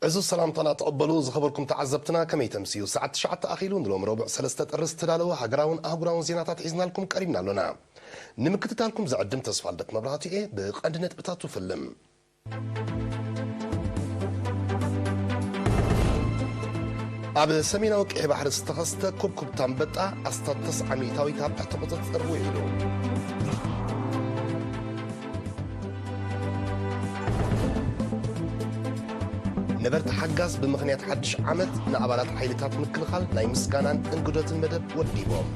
እዚ ሰላምታና ተቐበሉ። ዝኸበርኩም ተዓዘብትና፣ ከመይ ተምስዩ? ሰዓት ትሽዓተ ኣኺሉ፣ ንሎም ረቡዕ ሰለስተ ጥሪ ዝተዳለወ ሃገራውን ኣህጉራውን ዜናታት ሒዝናልኩም ቀሪብና ኣሎና። ንምክትታልኩም ዝዕድም ተስፋልደት መብራህቱ እየ። ብቐንዲ ነጥብታቱ ፍልም። ኣብ ሰሜናዊ ቀይሕ ባሕሪ ዝተኸስተ ኩብኩብታ ኣንበጣ ኣስታት ተስዓ ሚእታዊት ኣብ ትሕቲ ቁጽጽር ውዒሉ። ነበርቲ ሓጋዝ ብምኽንያት ሓድሽ ዓመት ንኣባላት ሓይልታት ምክልኻል ናይ ምስጋናን እንግዶትን መደብ ወዲቦም።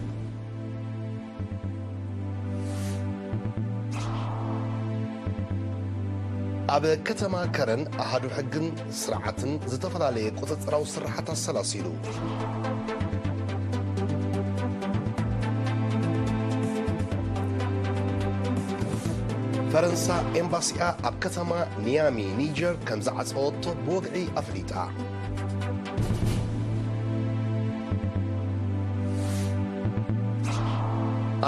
ኣብ ከተማ ከረን ኣሃዱ ሕግን ስርዓትን ዝተፈላለየ ቁጽጽራዊ ስርሓት ኣሰላሲሉ። ፈረንሳ ኤምባሲኣ ኣብ ከተማ ኒያሚ ኒጀር ከም ዝዓጸወቶ ብወግዒ ኣፍሊጣ።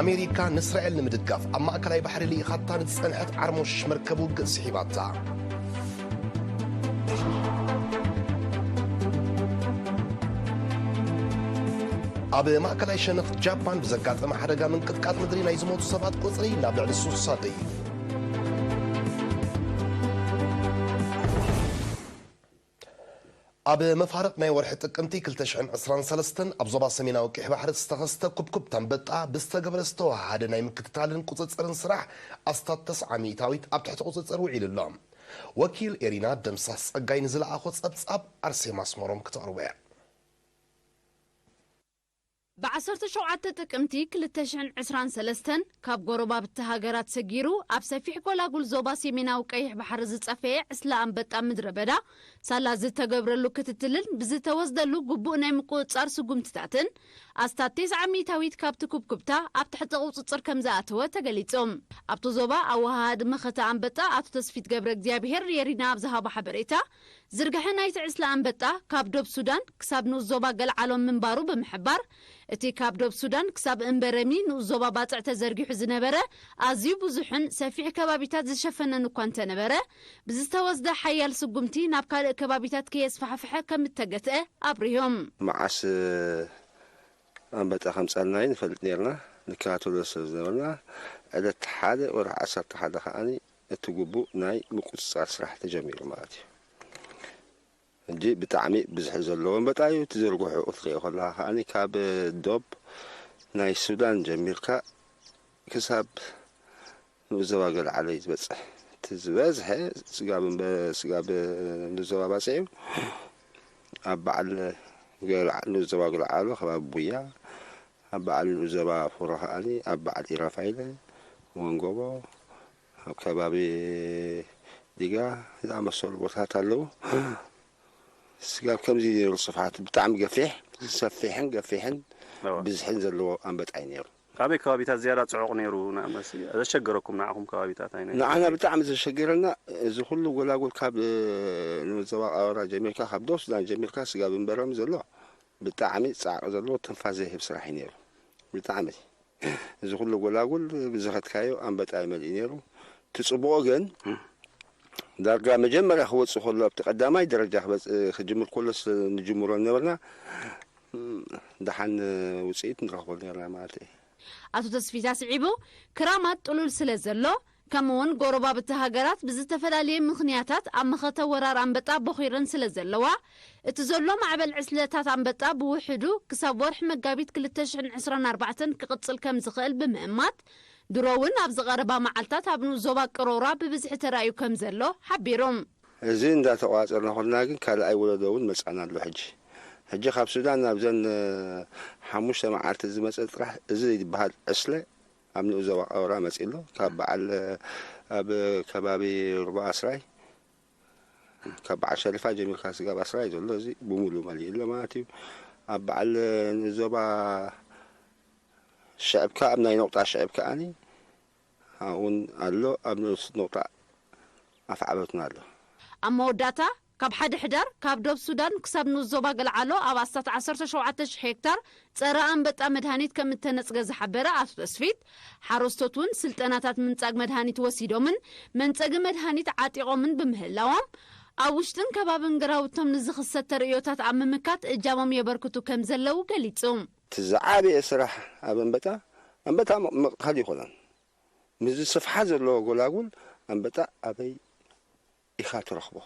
ኣሜሪካ ንእስራኤል ንምድጋፍ ኣብ ማእከላይ ባሕሪ ልኢኻታ ንዝጸንሐት ዓርሞሽ መርከብ ውግእ ስሒባታ። ኣብ ማእከላይ ሸነኽ ጃፓን ብዘጋጠመ ሓደጋ ምንቅጥቃጥ ምድሪ ናይ ዝሞቱ ሰባት ቁጽሪ ናብ ልዕሊ ስሳ ደይቡ። ኣብ መፋርቕ ናይ ወርሒ ጥቅምቲ ክልተ ሽሕን ዕስራን ሰለስተን ኣብ ዞባ ሰሜናዊ ቀይሕ ባሕሪ ዝተኸስተ ኩብኩብታ ኣንበጣ ብዝተገበረ ዝተወሃሃደ ናይ ምክትታልን ቁጽጽርን ስራሕ ኣስታት ተስዓ ሚእታዊት ኣብ ትሕቲ ቁጽጽር ውዒሉ ኣሎ። ወኪል ኤሪና ደምሳስ ጸጋይ ንዝለኣኾ ጸብጻብ ኣርሴማ ኣስመሮም ክተቕርቦ እያ። ብዓሰርተ ሸውዓተ ጥቅምቲ ክልተ ሽሕን ዕስራን ሰለስተን ካብ ጎረባብቲ ሃገራት ሰጊሩ ኣብ ሰፊሕ ጎላጉል ዞባ ሰሜናዊ ቀይሕ ባሕሪ ዝጸፈየ ዕስለ ኣንበጣ ምድረ በዳ ሳላ ዝተገብረሉ ክትትልን ብዝተወስደሉ ግቡእ ናይ ምቁጽጻር ስጉምትታትን ኣስታት ተስዓ ሚእታዊት ካብቲ ኩብኩብታ ኣብ ትሕቲ ቁጽጽር ከም ዝኣተወ ተገሊጹ። ኣብቲ ዞባ ኣወሃሃዲ መኸተ ኣንበጣ ኣቶ ተስፊት ገብረ እግዚኣብሄር ሬሪና ኣብ ዝሃቦ ሓበሬታ፣ ዝርግሐ ናይቲ ዕስለ ኣንበጣ ካብ ዶብ ሱዳን ክሳብ ንኡስ ዞባ ገልዓሎ ምንባሩ ብምሕባር፣ እቲ ካብ ዶብ ሱዳን ክሳብ እምበረሚ ንኡስ ዞባ ባጽዕ ተዘርጊሑ ዝነበረ ኣዝዩ ብዙሕን ሰፊሕ ከባቢታት ዝሸፈነን እኳ እንተነበረ፣ ብዝተወስደ ሓያል ስጉምቲ ናብ ካልእ ከባቢታት ከየስፋሕፍሐ ከም እተገትአ ኣብሪሆም። መዓስ ኣንበጣ ከምጻልና ንፈልጥ ኔርና፣ ንከታተሎ ስለ ዝነበርና፣ ዕለት ሓደ ወርሒ ዓሰርተ ሓደ ከኣ እቲ ግቡእ ናይ ምቁጽጻር ስራሕ ተጀሚሩ ማለት እዩ። ሕጂ ብጣዕሚ ብዝሒ ዘለዎ ኣንበጣ እዩ። እቲ ዝርግሑ ክትሪኦ ከለኻ ከኣ ካብ ዶብ ናይ ሱዳን ጀሚርካ ክሳብ ንኡስ ዞባ ገልዓሎ እዩ ዝበጽሕ። እቲ ዝበዝሐ ስጋብ እምበ-፣ ስጋብ ንኡስ ዞባ ባጽዕ እዩ። ኣብ በዓል ገልዓ-፣ ንኡስ ዞባ ገልዓሎ ከባቢ ቡያ፣ ኣብ በዓል ንኡስ ዞባ ፉሮ ከኣ ኣብ በዓል ኢራፋይለ፣ ወንጎቦ፣ ኣብ ከባቢ ዲጋ ዝኣመሰሉ ቦታታት ኣለዉ። ስጋብ ከምዚ ነይሩ ስፍሓት ብጣዕሚ ገፊሕ፣ ሰፊሕን ገፊሕን እወ። ብዝሕን ዘለዎ ኣንበጣ እዩ ነይሩ። ካበይ ከባቢታት ዝያዳ ጽዑቕ ነይሩ? ንኣብነት ዘሸገረኩም ንዓኹም ከባቢታት ኣይነ-? ንዓና ብጣዕሚ ዘሸገረና፣ እዚ ኩሉ ጎላጉል ካብ፣ እ፣ ንኡስ ዞባ ቃወራ ጀሚርካ፣ ካብ ዶብ ሱዳን ጀሚርካ ስጋብ እምበረሚ ዘሎ ብጣዕሚ ጻዕቂ ዘለዎ ትንፋስ ዘይህብ ስራሕ እዩ ነይሩ። ብጣዕሚ። እዚ ኩሉ ጎላጉል ብዝኸድካዮ ኣንበጣ እዩ መሊኡ ነይሩ። እቲ ጽቡቑ ግን፣ እም። ዳርጋ መጀመርያ ክወጽእ ከሎ፣ ኣብቲ ቀዳማይ ደረጃ ክበጽ-፣ ክጅምር ከሎ ስለ ንጅምሮ ነበርና፣ እም፣ ደሓን ውጽኢት ንረኽበሉ ነርና ማለት እዩ። ኣቶ ተስፊት ኣስዒቡ፣ ክራማት ጥሉል ስለ ዘሎ፣ ከምኡውን ጎረባብቲ ሃገራት ብዝተፈላለየ ምኽንያታት ኣብ መኸተ ወራር ኣንበጣ ቦኺረን ስለ ዘለዋ፣ እቲ ዘሎ ማዕበል ዕስለታት ኣንበጣ ብውሕዱ ክሳብ ወርሒ መጋቢት ክልተ ሽሕን ዕስራን ኣርባዕተን ክቕጽል ከም ዝኽእል ብምእማት፣ ድሮ እውን ኣብዚ ቀረባ መዓልታት ኣብ ንኡስ ዞባ ቅሮራ ብብዝሒ ተራእዩ ከም ዘሎ ሓቢሩ። እዚ እንዳተቋጸርና ከለና ግን ካልኣይ ወለዶ እውን መጻና ኣሎ። ሕጂ፣ ሕጂ ካብ ሱዳን ናብዘን፣ እ፣ ሓሙሽተ መዓልቲ ዝመጸ ጥራሕ እዚ ዝበሃል ዕስለ ኣብ ንኡስ ዞባ ቀወራ መጺኡ ኣሎ። ካብ በዓል፣ ኣብ ከባቢ ሩባ ኣስራይ፣ ካብ በዓል ሸሪፋ ጀሚርካ ስጋብ ኣስራይ ዘሎ እዚ ብሙሉ መሊኡ ኣሎ ማለት እዩ። ኣብ በዓል ንኡስ ዞባ ሽዕብ ከኣ፣ ኣብ ናይ ነቑጣ ሽዕብ ከኣኒ ኣብኡን ኣሎ፣ ኣብ ንኡስ ነቑጣ ኣፍዓበትን ኣሎ። ኣብ መወዳእታ፣ ካብ ሓደ ሕዳር ካብ ዶብ ሱዳን ክሳብ ንኡስ ዞባ ገልዓሎ ኣብ ኣስታት ዓሰርተ ሸውዓተ ሽሕ ሄክታር ጸረ ኣንበጣ መድሃኒት ከም እተነጽገ ዝሓበረ ኣቶ ተስፊት፣ ሓረስቶት እውን ስልጠናታት ምንጻግ መድሃኒት ወሲዶምን መንጸጊ መድሃኒት ዓጢቖምን ብምህላዎም፣ ኣብ ውሽጥን ከባብን ግራውቶም ንዝኽሰት ተርእዮታት ኣብ ምምካት እጃሞም የበርክቱ ከም ዘለዉ ገሊጹ። እቲ ዝዓበየ ስራሕ ኣብ ኣንበጣ ኣንበጣ ምቕታል ይኾነን። ምስ ዝስፍሓ ዘለዎ ጎላጉል ኣንበጣ ኣበይ ኢኻ ትረኽቦ?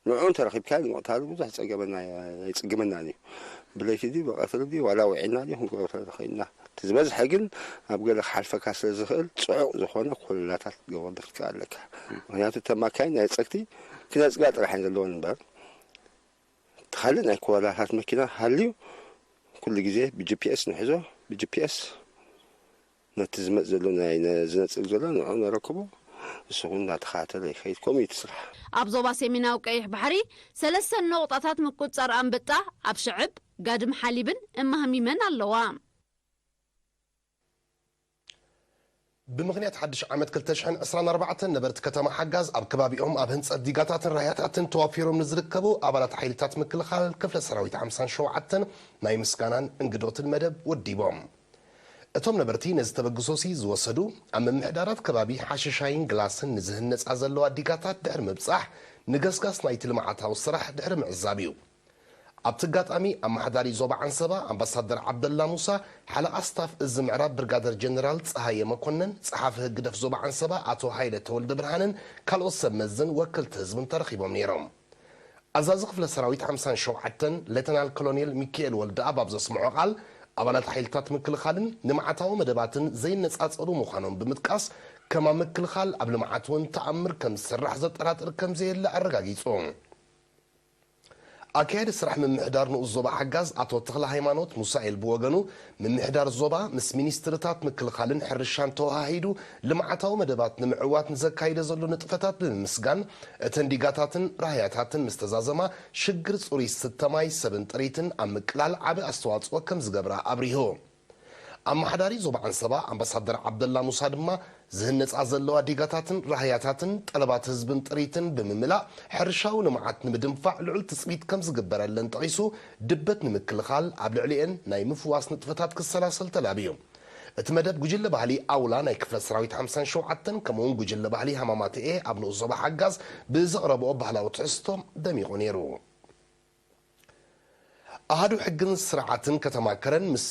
ንዑ እንተረኺብካ ንምቕታሉ ብዙሕ ጸገመና ኣይጽግመናን እዩ። ብለይቲ ድዩ ብቐትሪ ድዩ ዋላ ውዒልና ድዩ ክንገብሮ ንኽእል ኢና። እቲ ዝበዝሐ ግን ኣብ ገለ ክሓልፈካ ስለ ዝኽእል ጽዑቕ ዝኾነ ኮለላታት ክትገብረሉ ትኽእል ኣለካ። ምኽንያቱ እተን ማካይን ናይ ጸግቲ ክነጽጋ ጥራሕ እየን ዘለወን እምበር እቲ ካልእ ናይ ኮለላታት መኪና ሃልዩ ኩሉ ግዜ ብጂፒኤስ ንሕዞ ብጂፒኤስ ነቲ ዝመጽእ ዘሎ ናይ ዝነጽግ ዘሎ ንዑ ነረክቦ። እሱ እውን እናተኸታተለ ይኸይድ። ከምኡ እዩ እቲ ስራሕ። ኣብ ዞባ ሰሜናዊ ቀይሕ ባሕሪ ሰለስተ ነቑጣታት ምቁጽጻር ኣንበጣ ኣብ ሽዕብ፣ ጋድም ሓሊብን እማህሚመን ኣለዋ። ብምኽንያት ሓድሽ ዓመት ክልተ ሽሕን ዕስራን ኣርባዕተን ነበርቲ ከተማ ሓጋዝ ኣብ ከባቢኦም ኣብ ህንፀት ዲጋታትን ራህያታትን ተዋፊሮም ንዝርከቡ ኣባላት ሓይልታት ምክልኻል ክፍለ ሰራዊት ሓምሳን ሸውዓተን ናይ ምስጋናን እንግዶትን መደብ ወዲቦም። እቶም ነበርቲ ነዚ ተበግሶሲ ዝወሰዱ ኣብ ምምሕዳራት ከባቢ ሓሽሻይን ግላስን ንዝህነፃ ዘለዋ ዲጋታት ድሕሪ ምብፃሕ ንገስጋስ ናይቲ ልምዓታዊ ስራሕ ድሕሪ ምዕዛብ እዩ። ኣብቲ ኣጋጣሚ ኣመሓዳሪ ዞባ ዓንሰባ ኣምባሳደር ዓብደላ ሙሳ፣ ሓለቓ ስታፍ እዚ ምዕራብ ብርጋደር ጀነራል ጸሃየ መኮነን፣ ጸሓፊ ህግደፍ ዞባ ዓንሰባ ኣቶ ሃይለ ተወልደብርሃንን ካልኦት ሰብ መዝን ወከልቲ ህዝብን ተረኺቦም ነይሮም። ኣዛዚ ክፍለ ሰራዊት ሓምሳን ሸውዓተን ሌተናል ኮሎኔል ሚካኤል ወልደኣብ ኣብ ዘስምዖ ቃል፣ ኣባላት ሓይልታት ምክልኻልን ልምዓታዊ መደባትን ዘይነጻጸሩ ምዃኖም ብምጥቃስ፣ ከማን ምክልኻል ኣብ ልምዓት እውን ተኣምር ከም ዝስራሕ ዘጠራጥር ከም ዘየለ ኣረጋጊጹ። ኣካያዲ ስራሕ ምምሕዳር ንኡስ ዞባ ሓጋዝ ኣቶ ተኽለሃይማኖት ሙሳኤል ብወገኑ፣ ምምሕዳር ዞባ ምስ ሚኒስትርታት ምክልኻልን ሕርሻን ተወሃሂዱ ልምዓታዊ መደባት ንምዕዋት ንዘካይዶ ዘሎ ንጥፈታት ብምምስጋን፣ እተን ዲጋታትን ራህያታትን ምስ ተዛዘማ ሽግር ጽሩይ ዝስተ ማይ፣ ሰብን ጥሪትን ኣብ ምቅላል ዓቢ ኣስተዋጽኦ ከም ዝገብራ ኣብሪሁ። ኣመሓዳሪ ዞባ ዓንሰባ ኣምባሳደር ዓብደላ ሙሳ ድማ ዝህነፃ ዘለዋ ዲጋታትን ራህያታትን ጠለባት ህዝብን ጥሪትን ብምምላእ ሕርሻዊ ልምዓት ንምድንፋዕ ልዑል ትፅቢት ከም ዝግበረለን ጠቒሱ፣ ድበት ንምክልኻል ኣብ ልዕሊኤን ናይ ምፍዋስ ንጥፈታት ክሰላሰል ተላብዩ። እቲ መደብ ጉጅለ ባህሊ ኣውላ ናይ ክፍለ ሰራዊት ሓምሳን ሸውዓተን ከምኡውን ጉጅለ ባህሊ ሃማማተኤ ኣብ ንኡስ ዞባ ሓጋዝ ብዘቕረብኦ ባህላዊ ትሕዝቶ ደሚቑ ነይሩ። ኣሃዱ ሕግን ስርዓትን ከተማ ከረን ምስ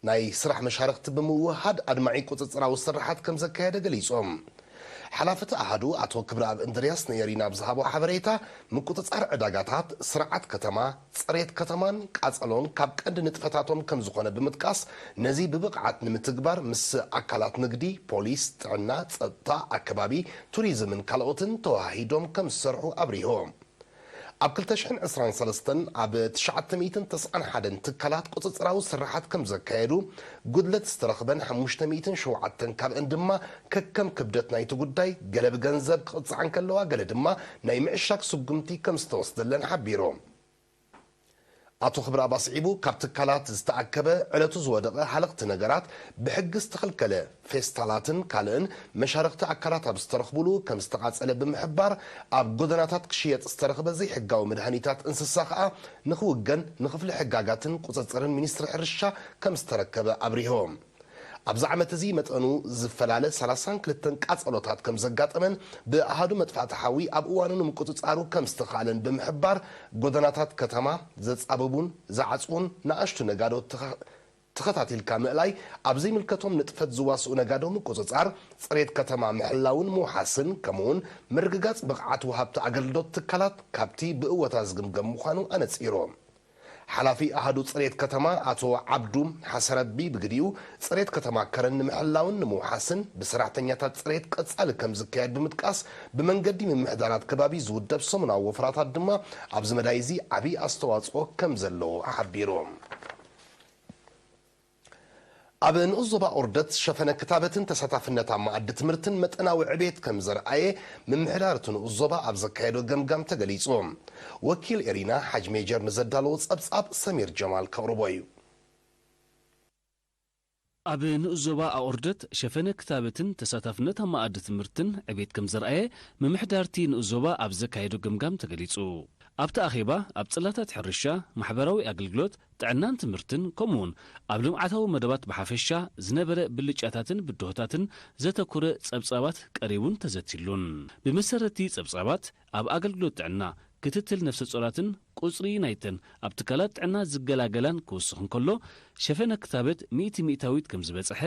ናይ ስራሕ መሻርኽቲ ብምውህሃድ ኣድማዒ ቁፅፅራዊ ስርሓት ከም ዘካየደ ገሊፆም። ሓላፊ እቲ ኣሃዱ ኣቶ ክብረኣብ እንድርያስ ንኤሪና ኣብ ዝሃቦ ሓበሬታ፣ ምቁፅፃር ዕዳጋታት፣ ስርዓት ከተማ፣ ፅሬት ከተማን ቃፀሎን ካብ ቀንዲ ንጥፈታቶም ከም ዝኾነ ብምጥቃስ፣ ነዚ ብብቕዓት ንምትግባር ምስ ኣካላት ንግዲ፣ ፖሊስ፣ ጥዕና፣ ፀጥታ፣ ኣከባቢ፣ ቱሪዝምን ካልኦትን ተወሃሂዶም ከም ዝሰርሑ ኣብሪሆም። ኣብ ክልተ ሽሕን ዕስራን ሰለስተን ኣብ ትሽዓተ ሚእትን ተስዓን ሓደን ትካላት ቁፅፅራዊ ስርሓት ከም ዘካየዱ፣ ጉድለት ዝተረኽበን ሓሙሽተ ሚእትን ሸውዓተን ካብአን ድማ ከከም ክብደት ናይቲ ጉዳይ ገለ ብገንዘብ ክቕፅዓ እንከለዋ፣ ገለ ድማ ናይ ምዕሻግ ስጉምቲ ከም ዝተወስደለን ሓቢሩ። ኣቶ ክብረኣብ ኣስዒቡ፣ ካብ ትካላት ዝተኣከበ ዕለቱ ዝወደቐ ሃለኽቲ ነገራት፣ ብሕጊ ዝተኸልከለ ፌስታላትን ካልእን መሻርኽቲ ኣካላት ኣብ ዝተረኽቡሉ ከም ዝተቓጸለ ብምሕባር፣ ኣብ ጎደናታት ክሽየጥ ዝተረኽበ ዘይሕጋዊ መድሃኒታት እንስሳ ከኣ ንኽውገን ንክፍሊ ሕጋጋትን ቁጽጽርን ሚኒስትሪ ሕርሻ ከም ዝተረከበ ኣብሪሆም። ኣብዚ ዓመት እዚ መጠኑ ዝፈላለ ሰላሳን ክልተን ቃጸሎታት ከም ዘጋጠመን ብኣሃዱ መጥፋእቲ ሓዊ ኣብ እዋኑ ንምቁጽጻሩ ከም ዝተኻእለን ብምሕባር፣ ጎደናታት ከተማ ዘጻብቡን ዝዓጽዉን ንኣሽቱ ነጋዶ ተኸ-፣ ተኸታቲልካ ምእላይ፣ ኣብ ዘይምልከቶም ንጥፈት ዝዋስኡ ነጋዶ ምቁጽጻር፣ ጽሬት ከተማ ምሕላውን ምውሓስን፣ ከምኡውን ምርግጋጽ ብቕዓት ወሃብቲ ኣገልግሎት ትካላት ካብቲ ብእወታ ዝግምገም ምዃኑ ኣነጺሩ። ሓላፊ ኣሃዱ ጽሬት ከተማ ኣቶ ዓብዱ ሓሰረቢ ብግዲኡ፣ ጽሬት ከተማ ከረን ንምሕላውን ንምውሓስን ብሰራሕተኛታት ጽሬት ቀጻሊ ከም ዝካየድ ብምጥቃስ፣ ብመንገዲ ምምሕዳራት ከባቢ ዝውደብ ሰሙናዊ ወፍራታት ድማ ኣብዚ መዳይ እዚ ዓቢ ኣስተዋጽኦ ከም ዘለዎ ሓቢሩ። ኣብ ንኡስ ዞባ ኦርደት ሸፈነ ክታበትን ተሳታፍነት ኣብ መኣዲ ትምህርትን መጠናዊ ዕቤት ከም ዘርኣየ ምምሕዳር እቲ ንኡስ ዞባ ኣብ ዘካየዶ ገምጋም ተገሊጹ። ወኪል ኤሪና ሓጅ ሜጀር ንዘዳለዎ ጸብጻብ ሰሚር ጀማል ከቕርቦ እዩ። ኣብ ንኡስ ዞባ ኣኦርደት ሸፈነ ክታበትን ተሳታፍነት ኣብ መኣዲ ትምህርትን ዕቤት ከም ዘርኣየ ምምሕዳርቲ ንኡስ ዞባ ኣብ ዘካየዶ ገምጋም ተገሊጹ። ኣብቲ ኣኼባ ኣብ ጽላታት ሕርሻ፣ ማሕበራዊ ኣገልግሎት፣ ጥዕናን ትምህርትን፣ ከምኡውን ኣብ ልምዓታዊ መደባት ብሓፈሻ ዝነበረ ብልጫታትን ብድሆታትን ዘተኩረ ጸብጻባት ቀሪቡን ተዘቲሉን። ብመሰረቲ ጸብጻባት፣ ኣብ ኣገልግሎት ጥዕና፣ ክትትል ነፍሰ ጾራትን ቁጽሪ ናይተን ኣብ ትካላት ጥዕና ዝገላገላን ክውስኽ እንከሎ፣ ሸፈነ ክታበት ሚእቲ ሚእታዊት ከም ዝበጽሐ፣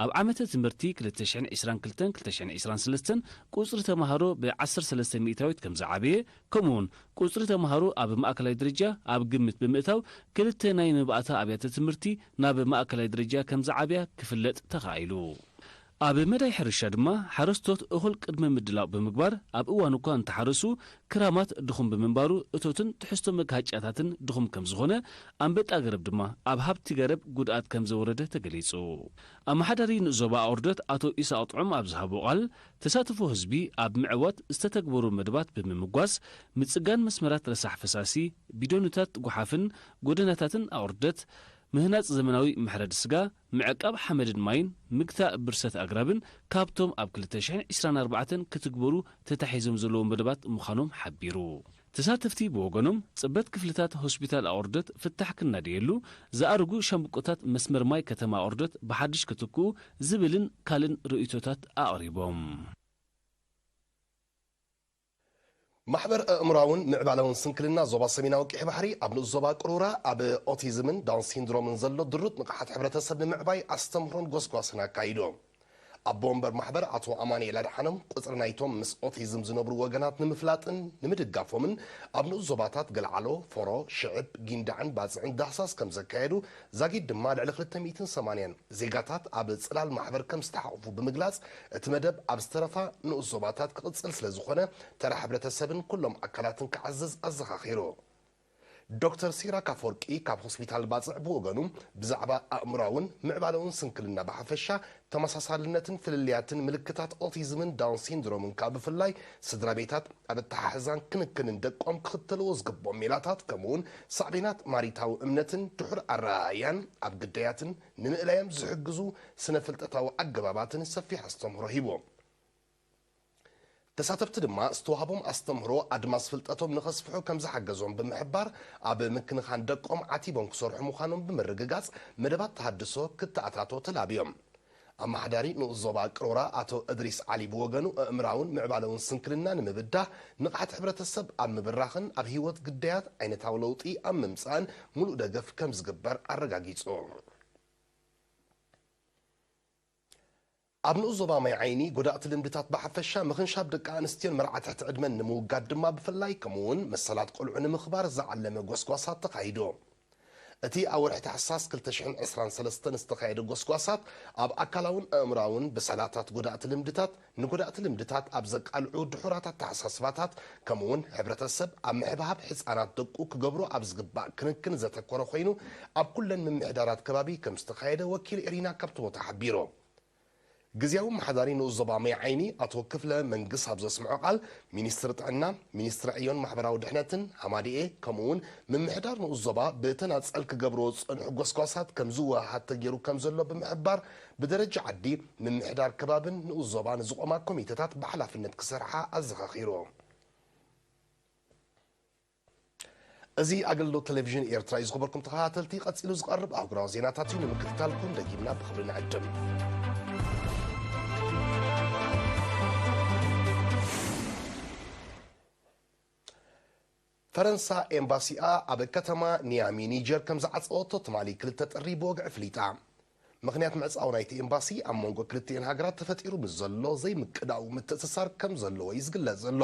ኣብ ዓመተ ትምህርቲ ክልተ ሽሕን ዕስራን ክልተን ክልተ ሽሕን ዕስራን ሰለስተን ቁጽሪ ተማሃሮ ብ ዓሰርተ ሰለስተ ሚእታዊት ከም ዝዓበየ፣ ከምኡውን ቁጽሪ ተማሃሮ ኣብ ማእከላይ ደረጃ ኣብ ግምት ብምእታው ክልተ ናይ መባእታ ኣብያተ ትምህርቲ ናብ ማእከላይ ደረጃ ከም ዝዓብያ ክፍለጥ ተኻኢሉ። ኣብ መዳይ ሕርሻ ድማ ሓረስቶት እኹል ቅድመ ምድላው ብምግባር ኣብ እዋን እኳ እንተሓረሱ ክራማት ድኹም ብምንባሩ እቶትን ትሕዝቶ መጋሃጫታትን ድኹም ከም ዝኾነ፣ ኣንበጣ ገረብ ድማ ኣብ ሃብቲ ገረብ ጉድኣት ከም ዘወረደ ተገሊጹ። ኣመሓዳሪ ንዞባ ኣውርደት ኣቶ ኢሳቅ ጥዑም ኣብ ዝሃቦ ቃል፣ ተሳትፎ ህዝቢ ኣብ ምዕዋት ዝተተግበሩ መደባት ብምምጓስ፣ ምጽጋን መስመራት ረሳሕ ፈሳሲ፣ ቢዶንታት ጓሓፍን ጎደናታትን ኣውርደት፣ ምህናጽ ዘመናዊ መሕረዲ ስጋ፣ ምዕቃብ ሓመድን ማይን፣ ምግታእ ብርሰት ኣግራብን ካብቶም ኣብ ክልተ ሽሕን ዕስራን ኣርባዕተን ክትግበሩ ተታሒዞም ዘለዉ መደባት ምዃኖም ሓቢሩ። ተሳተፍቲ ብወገኖም፣ ጽበት ክፍልታት ሆስፒታል ኣቑርደት ፍታሕ ክናደየሉ፣ ዝኣርጉ ሻምብቆታት መስመር ማይ ከተማ ኣቑርደት ብሓድሽ ክትክኡ ዝብልን ካልእን ርእይቶታት ኣቕሪቦም። ማሕበር ኣእምሮኣውን ምዕባለውን ስንክልና ዞባ ሰሜናዊ ቀይሕ ባሕሪ ኣብ ንኡስ ዞባ ቅሩራ ኣብ ኦቲዝምን ዳውን ሲንድሮምን ዘሎ ድሩት ንቕሓት ሕብረተሰብ ንምዕባይ ኣስተምህሮን ጎስጓስን ኣካይዱ። ኣቦ ወንበር ማሕበር ኣቶ ኣማኑኤል ኣድሓኖም፣ ቁጽሪ ናይቶም ምስ ኦቲዝም ዝነብሩ ወገናት ንምፍላጥን ንምድጋፎምን ኣብ ንኡስ ዞባታት ገልዓሎ፣ ፎሮ፣ ሽዕብ፣ ጊንዳዕን ባጽዕን ዳህሳስ ከም ዘካየዱ፣ ዛጊድ ድማ ልዕሊ ክልተ ሚእትን ሰማንያን ዜጋታት ኣብ ጽላል ማሕበር ከም ዝተሓቑፉ ብምግላጽ፣ እቲ መደብ ኣብ ዝተረፋ ንኡስ ዞባታት ክቕጽል ስለ ዝኾነ፣ ተራ ሕብረተሰብን ኩሎም ኣካላትን ክዓዝዝ ኣዘኻኺሩ። ዶክተር ሲራክ ኣፈወርቂ ካብ ሆስፒታል ባጽዕ ብወገኑ፣ ብዛዕባ ኣእምሮኣውን ምዕባለውን ስንክልና ብሓፈሻ፣ ተመሳሳልነትን ፍልልያትን ምልክታት ኦቲዝምን ዳውን ሲንድሮምን ከኣ ብፍላይ፣ ስድራ ቤታት ኣብ ኣተሓሕዛን ክንክንን ደቆም ክኽተልዎ ዝግብኦም ሜላታት፣ ከምኡውን ሳዕቤናት ማሪታዊ እምነትን ድሑር ኣረኣእያን ኣብ ግዳያትን ንምእላዮም ዝሕግዙ ስነ-ፍልጠታዊ ኣገባባትን ሰፊሕ ኣስተምህሮ ሂቡ። ተሳተፍቲ ድማ ዝተዋህቦም ኣስተምህሮ ኣድማስ ፍልጠቶም ንኸስፍሑ ከም ዝሓገዞም ብምሕባር፣ ኣብ ምክንኻን ደቆም ዓቲቦም ክሰርሑ ምዃኖም ብምርግጋጽ፣ መደባት ተሃድሶ ክተኣታቶ ተላብዮም። ኣመሓዳሪ ንኡስ ዞባ ቅሮራ ኣቶ እድሪስ ዓሊ ብወገኑ፣ ኣእምራውን ምዕባለውን ስንክልና ንምብዳህ፣ ንቕሓት ሕብረተሰብ ኣብ ምብራኽን ኣብ ህይወት ግዳያት ዓይነታዊ ለውጢ ኣብ ምምጻእን ምሉእ ደገፍ ከም ዝግበር ኣረጋጊጹ። ኣብ ንኡስ ዞባ ማይ ዓይኒ፣ ጎዳእቲ ልምድታት ብሓፈሻ፣ ምኽንሻብ ደቂ ኣንስትዮን መርዓ ትሕቲ ዕድመን ንምውጋድ ድማ ብፍላይ፣ ከምኡ'ውን መሰላት ቆልዑ ንምኽባር ዝዓለመ ጎስጓሳት ተኻይዱ። እቲ ኣብ ወርሒ ታሕሳስ ክልተ ሽሕን ዕስራን ሰለስተን ዝተኻየደ ጎስጓሳት፣ ኣብ ኣካላውን ኣእምሮኣውን ብሰላታት ጎዳእቲ ልምድታት፣ ንጎዳእቲ ልምድታት ኣብ ዘቃልዑ ድሑራት ኣተሓሳስባታት፣ ከምኡ'ውን ሕብረተሰብ ኣብ ምሕብሓብ ህጻናት ደቁ ክገብሮ ኣብ ዝግባእ ክንክን ዘተኮረ ኮይኑ፣ ኣብ ኩለን ምምሕዳራት ከባቢ ከም ዝተኻየደ ወኪል ኤሪና ካብቲ ቦታ ሓቢሩ። ግዝያዊ ኣመሓዳሪ ንኡስ ዞባ ማይ ዓይኒ ኣቶ ክፍለ መንግስ ኣብ ዘስምዖ ቃል፣ ሚኒስትሪ ጥዕና፣ ሚኒስትሪ ዕዮን ማሕበራዊ ድሕነትን፣ ሃማድኤ፣ ከምኡ'ውን ምምሕዳር ንኡስ ዞባ ብተናጸል ክገብርዎ ዝጸንሑ ጎስጓሳት ከም ዝወሃሃድ ተገይሩ ከም ዘሎ ብምሕባር፣ ብደረጃ ዓዲ፣ ምምሕዳር ከባብን ንኡስ ዞባን ዝቖማ ኮሚተታት ብሓላፍነት ክሰርሓ ኣዘኻኺሩ። እዚ ኣገልግሎት ቴሌቪዥን ኤርትራ እዩ። ዝኸበርኩም ተኸታተልቲ፣ ቀጺሉ ዝቐርብ ኣህጉራዊ ዜናታት እዩ። ንምክትታልኩም ደጊምና ብኽብሪ ንዕድም። ፈረንሳ ኤምባሲኣ ኣብ ከተማ ኒያሚ ኒጀር ከም ዝዓጸወቶ ትማሊ ክልተ ጥሪ ብወግዒ ኣፍሊጣ። ምኽንያት ምዕጻው ናይቲ ኤምባሲ ኣብ መንጎ ክልቲኤን ሃገራት ተፈጢሩ ብዘሎ ዘይምቅዳው ምትእስሳር ከም ዘለዎ እዩ ዝግለጽ ዘሎ።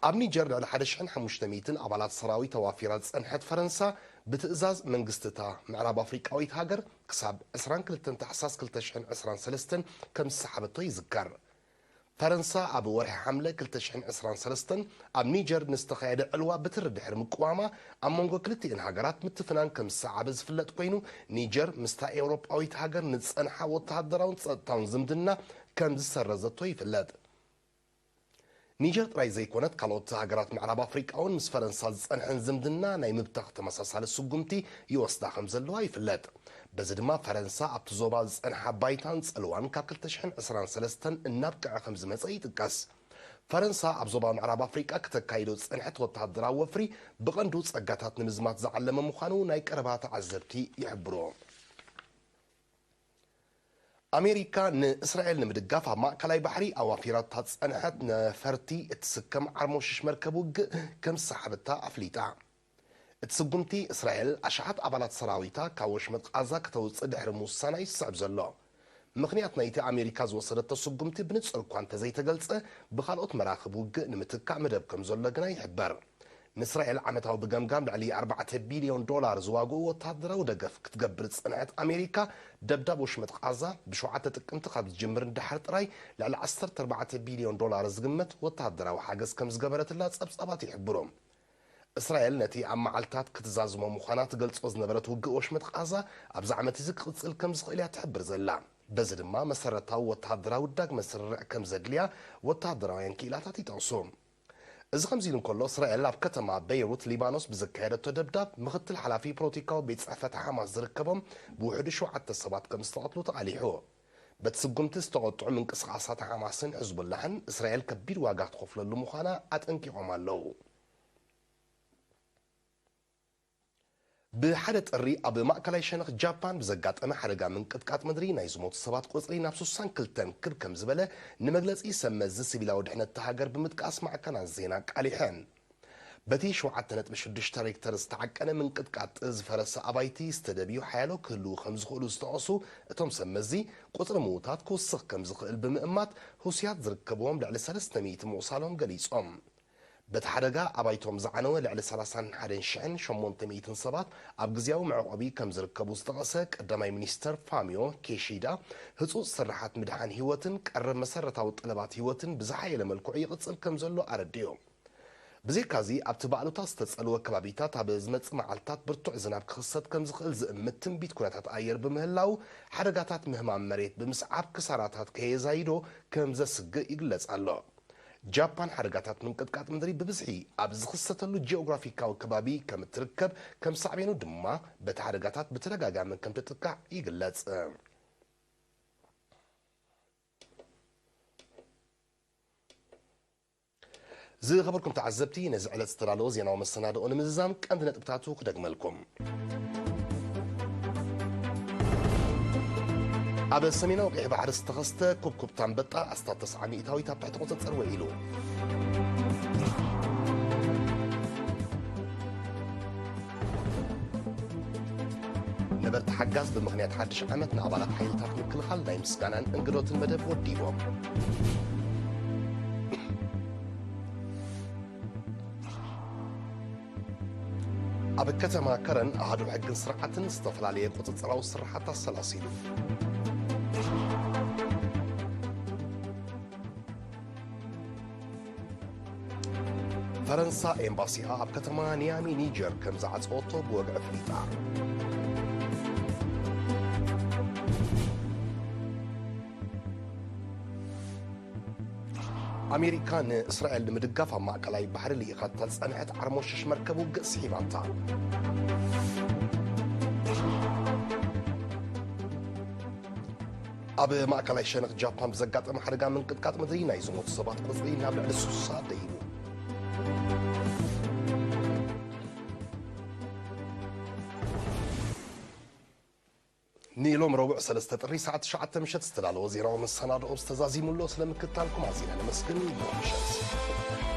ኣብ ኒጀር ልዕሊ ሓደ ሽሕን ሓሙሽተ ሚእትን ኣባላት ሰራዊት ኣዋፊራ ዝጸንሐት ፈረንሳ፣ ብትእዛዝ መንግስቲ እታ ምዕራብ ኣፍሪቃዊት ሃገር ክሳብ ዕስራን ክልተን ታሕሳስ ክልተ ሽሕን ዕስራን ሰለስተን ከም ዝሰሓበቶ ይዝከር። ፈረንሳ ኣብ ወርሒ ሓምለ ክልተ ሽሕን ዕስራን ሰለስተን ኣብ ኒጀር ንዝተኻየደ ዕልዋ ብትሪ ድሕሪ ምቅዋማ፣ ኣብ መንጎ ክልቲኤን ሃገራት ምትፍናን ከም ዝሰዓበ ዝፍለጥ ኮይኑ፣ ኒጀር ምስታ ኤውሮጳዊት ሃገር ንዝጸንሓ ወተሃደራውን ጸጥታውን ዝምድና ከም ዝሰረዘቶ ይፍለጥ። ኒጀር ጥራይ ዘይኮነት፣ ካልኦት ሃገራት ምዕራብ ኣፍሪቃ እውን ምስ ፈረንሳ ዝጸንሐን ዝምድና ናይ ምብታኽ ተመሳሳሊ ስጉምቲ ይወስዳ ከም ዘለዋ ይፍለጥ። በዚ ድማ ፈረንሳ ኣብቲ ዞባ ዝጸንሓ ባይታን ጸልዋን ካብ ክልተ ሽሕን ዕስራን ሰለስተን እናብቅዐ ከም ዝመጸ ይጥቀስ። ፈረንሳ ኣብ ዞባ ምዕራብ ኣፍሪቃ ከተካይዶ ዝጸንሐት ወተሃደራዊ ወፍሪ ብቐንዱ ጸጋታት ንምዝማት ዝዓለመ ምዃኑ ናይ ቀረባ ተዓዘብቲ ይሕብሩ። ኣሜሪካ ንእስራኤል ንምድጋፍ ኣብ ማእከላይ ባሕሪ ኣዋፊራታ ዝጸንሐት ነፈርቲ እትስከም ዓርሞሽሽ መርከብ ውግእ ከም ዝሰሓበታ ኣፍሊጣ። እቲ ስጉምቲ እስራኤል ኣሽሓት ኣባላት ሰራዊታ ካብ ወሽመጥ ቃዛ ከተውጽእ ድሕሪ ምውሳና እዩ ዝስዕብ ዘሎ። ምኽንያት ናይቲ ኣሜሪካ ዝወሰደቶ ስጉምቲ ብንጹር እኳ እንተዘይተገልጸ፣ ብኻልኦት መራኽብ ውግእ ንምትካእ መደብ ከም ዘሎ ግና ይሕበር። ንእስራኤል ዓመታዊ ብገምጋም ልዕሊ ኣርባዕተ ቢልዮን ዶላር ዝዋግኡ ወተሃደራዊ ደገፍ ክትገብር ዝጸንሐት ኣሜሪካ፣ ደብዳብ ወሽመጥ ቃዛ ብሸውዓተ ጥቅምቲ ካብ ዝጅምር ንደሓር ጥራይ ልዕሊ ዓሰርተ ኣርባዕተ ቢልዮን ዶላር ዝግመት ወተሃደራዊ ሓገዝ ከም ዝገበረትላ ጸብጻባት ይሕብሩ። እስራኤል ነቲ ኣብ መዓልታት ክትዛዝሞ ምዃና ትገልጾ ዝነበረት ውግእ ወሽመጥ ቃዛ ኣብዚ ዓመት እዚ ክቕጽል ከም ዝኽእል እያ ትሕብር ዘላ። በዚ ድማ መሰረታዊ ወተሃደራዊ ዳግመ ስርርዕ ከም ዘድልያ ወተሃደራውያን ክኢላታት ይጠቕሱ። እዚ ከምዚ ኢሉ እንከሎ፣ እስራኤል ኣብ ከተማ በይሩት ሊባኖስ ብዘካየደቶ ደብዳብ፣ ምኽትል ሓላፊ ፖለቲካዊ ቤት ጽሕፈት ሓማስ ዝርከቦም ብውሕዱ ሸውዓተ ሰባት ከም ዝተቐትሉ ተቓሊሑ። በቲ ስጉምቲ ዝተቖጥዑ ምንቅስቓሳት ሓማስን ሕዝቡላሕን እስራኤል ከቢድ ዋጋ ክትኸፍለሉ ምዃና ኣጠንቂቖም ኣለዉ። ብሓደ ጥሪ ኣብ ማእከላይ ሸነኽ ጃፓን ብዘጋጠመ ሓደጋ ምንቅጥቃጥ ምድሪ ናይ ዝሞቱ ሰባት ቁጽሪ ናብ ስሳን ክልተን ክብ ከም ዝበለ ንመግለጺ ሰብ መዚ ሲቪላዊ ድሕነት እታ ሃገር ብምጥቃስ ማዕከናት ዜና ኣቃሊሐን። በቲ ሸውዓተ ነጥቢ ሽዱሽተ ሬክተር ዝተዓቀነ ምንቅጥቃጥ ዝፈረሰ ኣባይቲ ዝተደብዩ ሓያሎ ክህልዉ ከም ዝኽእሉ ዝጠቐሱ እቶም ሰብ መዚ፣ ቁጽሪ ምዉታት ክውስኽ ከም ዝኽእል ብምእማት፣ ህሱያት ዝርከብዎም ልዕሊ ሰለስተ ሚእቲ ምቑሳሎም ገሊጾም። በቲ ሓደጋ ኣባይቶም ዝዓነወ ልዕሊ ሰላሳን ሓደን ሽሕን ሸሞንተ ሚእትን ሰባት ኣብ ግዝያዊ መዕቆቢ ከም ዝርከቡ ዝጠቐሰ ቀዳማይ ሚኒስተር ፋሚዮ ኬሺዳ፣ ህጹጽ ስርሓት ምድሓን ህይወትን ቀረብ መሰረታዊ ጠለባት ህይወትን ብዝሓየለ መልክዑ ይቕጽል ከም ዘሎ ኣረዲኡ። ብዘይካዚ፣ ኣብቲ ብኣሉታ ዝተጸልወ ከባቢታት ኣብ ዝመጽእ መዓልታት ብርቱዕ ዝናብ ክኽሰት ከም ዝኽእል ዝእምት ትንቢት ኩነታት ኣየር ብምህላው፣ ሓደጋታት ምህማም መሬት ብምስዓብ ክሳራታት ከየዛይዶ ከም ዘስግእ ይግለጽ ኣሎ። ጃፓን ሓደጋታት ምንቅጥቃጥ ምድሪ ብብዝሒ ኣብ ዝኽሰተሉ ጂኦግራፊካዊ ከባቢ ከም እትርከብ፣ ከም ሳዕቤኑ ድማ በቲ ሓደጋታት ብተደጋጋሚ ከም ትጥቃዕ ይግለጽ። ዝኸበርኩም ተዓዘብቲ፣ ነዚ ዕለት ዝተዳለወ ዜናዊ መሰናድኦ ንምዝዛም ቀንዲ ነጥብታቱ ክደግመልኩም። ኣብ ሰሜናዊ ቀይሕ ባሕሪ ዝተኸስተ ኩብኩብታ ኣንበጣ ኣስታት ተስዓ ሚእታዊት ኣብ ትሕቲ ቁጽጽር ውዒሉ። ነበርቲ ሓጋዝ ብምኽንያት ሓድሽ ዓመት ንኣባላት ሓይልታት ምክልኻል ናይ ምስጋናን እንግዶትን መደብ ወዲቦም። ኣብ ከተማ ከረን ኣሃዱ ሕግን ስርዓትን ዝተፈላለየ ቁጽጽራዊ ስርሓት ኣሰላሲሉ። ፈረንሳ ኤምባሲኣ ኣብ ከተማ ኒያሚ ኒጀር ከም ዝዓጸወቶ ብወግዒ ኣፍሊጣ። ኣሜሪካ ንእስራኤል ንምድጋፍ ኣብ ማእከላይ ባሕሪ ልኢኻታ ዝጸንሐት ዓርሞሽሽ መርከብ ውግእ ስሒባታ። ኣብ ማእከላይ ሸነኽ ጃፓን ብዘጋጠመ ሓደጋ ምንቅጥቃጥ ምድሪ ናይ ዝሞቱ ሰባት ቁጽሪ ናብ ልዕሊ ስሳ ደይቡ። ንሎም ረቡዕ ሰለስተ ጥሪ ሰዓት ትሽዓተ ምሸት ዝተዳለወ ዜናዊ መሰናድኦ ዝተዛዚሙ ኣሎ። ስለ ምክትታልኩም ኣዚና ነመስግን። ይመ ምሸት።